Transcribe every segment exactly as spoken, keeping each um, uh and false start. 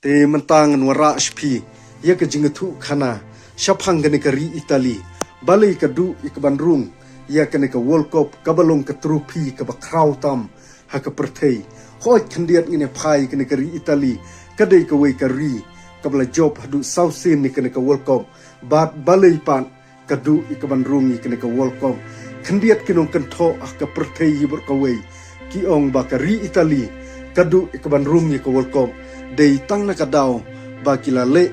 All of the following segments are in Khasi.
Te mynta ngan wanrah sha phi ïa ka jingïathuh khana shaphang kane ka ri Italy, balei ka duh ïa ka ban rung ïa kane ka World Cup, kaba long ka trophy kaba khraw tam ha ka pyrthei. Hooid, khyndiat ngin ïa phai, kane ka ri Italy ka dei kawei ka ri kaba la jop haduh saw sien ïa kane ka World Cup. Bad balei pat ka duh ïa ka ban rung ïa kane ka World Cup? Khyndiat ki nongkynthoh ha ka pyrthei hi baroh kawei ki ong ba ka ri Italy ka duh ïa ka ban rung ïa ka World Cup dei tang na ka daw ba ki la leh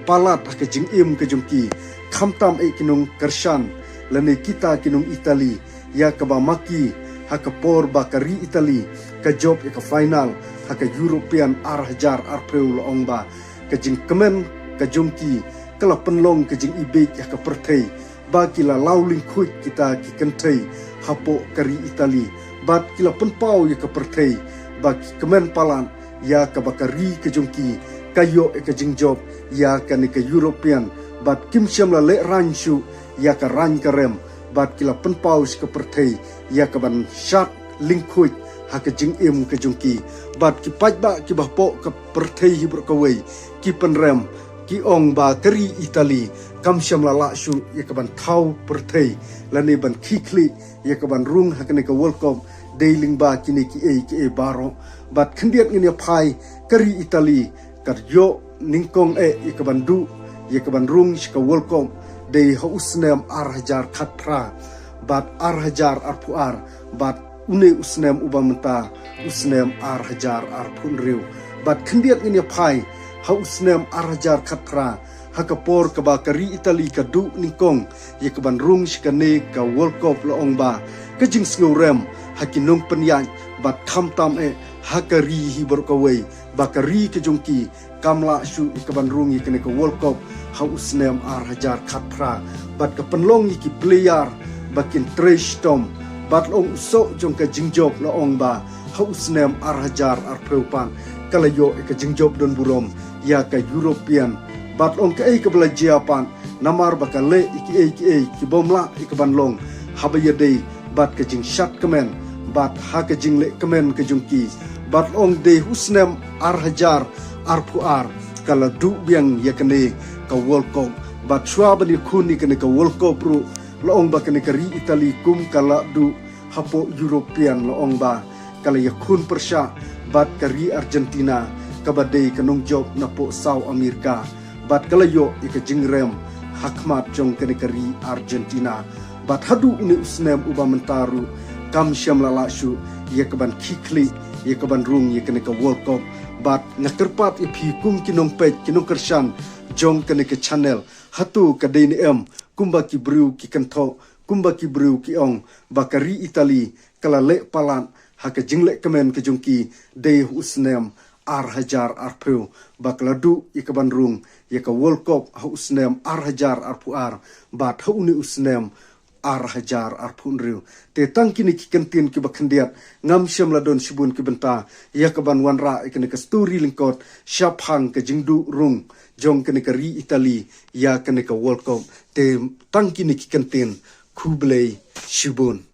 palat ha ka jingim ka jong ki, khamtam eh ki nongkyrshan lane kita ki nong Italy, ïa kaba ma ki ha ka por ba ka ri Italy ka jop ïa ka final ha ka European ar hajar arphew, la ong ba ka jingkmen ka jong ki ka la pynlong ka jingibit ha ka pyrthei, ba ki la law lyngkhuid kita ki kynthei hapoh ka ri Italy, bad ki la pynpaw ïa ka pyrthei ba ki kmen palat ïa kaba ka ri ka jong ki ka ïoh ïa ka jingjop ïa kane ka European, bad kim shym la lehraiñ shuh ïa ka raiñ ka rem, bad ki la pynpaw sha ka pyrthei ïa ka ban shad lyngkhuid ha ka jingim ka jong ki. Bad ki paidbah kiba hapoh ka pyrthei hi baroh kawei ki pynrem, ki ong ba ka ri Italy kam shym la lah shuh ïa ka ban thaw pyrthei lane ban khie khlieh ïa ka ban rung ha kane ka World Cup dei lyngba kine kiei kiei baroh. Bad khyndiat ngin ïa phai, ka ri Italy ka ïoh nyngkong eh ïa ka ban duh ïa ka ban rung sha ka World Cup dei ha u snem ar hajar khatphra, bad ar hajar arphew ar, bad une u snem uba mynta, u snem ar hajar arphew hynriew. Bad khyndiat ngin ïa phai, ha u snem ar hajar khatphra, ha ka por kaba ka ri Italy ka duh nyngkong ïa ka ban rung sha kane ka World Cup, la ong ba ka jingsngewrem ha ki nongpynïaid bad khamtam eh ha ka ri hi baroh kawei, ba ka ri ka jong ki kam lah shuh ïa ka ban rung ïa kane ka World Cup ha u snem ar hajar khatphra, bad ka pynlong ïa ki player ba kin trei shitom, bad la ong u soh jong ka jingjop, la ong ba ha u snem ar hajar arphew pat ka la ïoh ïa ka jingjop donburom ïa ka European. Bad la ong kaei kaba la jia pat, namar ba ka leh ïa kiei kiei kibym lah ïa ka ban long haba ïadei bad ka jingshad kmen bad ha ka jingleh kmen ka jong ki. Bad la ong dei ha u snem ar hajar arphew ar ka la duh biang ïa kane ka World Cup. Bad shuwa ban ïakhun ïa kane ka World Cup ruh, la ong ba kane ka ri Italy kum ka la duh hapoh European, la ong ba ka la ïakhun pyrshah bad ka ri Argentina, kaba dei ka nongjop napoh South America, bad ka la ïoh ïa ka jingrem ha khmat jong kane ka ri Argentina. Bad haduh une u snem uba mynta ruh kam shym la lah shuh ïa ka ban khie khlieh ïa ka ban rung ïa kane ka World Cup. Bad nga kyrpad ïa phi kum ki nongpeit, ki nongkyrshan jong kane ka channel, hato ka dei ne em kumba ki briew ki kynthoh, kumba ki briew ki ong ba ka ri Italy ka la leh palat ha ka jingleh kmen ka jong ki dei ha u snem ar hajar arphew, ba ka la duh ïa ka ban rung ïa ka World Cup ha u snem ar hajar arphew ar bad ha une u snem ar hajar arphew hynriew. Te tang kine ki kyntien kiba khyndiat, ngam shym la don shibun ki bynta ïa ka ban wanrah ïa kane ka story lyngkot shaphang ka jingduh rung jong kane ka ri Italy ïa kane ka World Cup. Te tang kine ki kyntien, khublei shibun.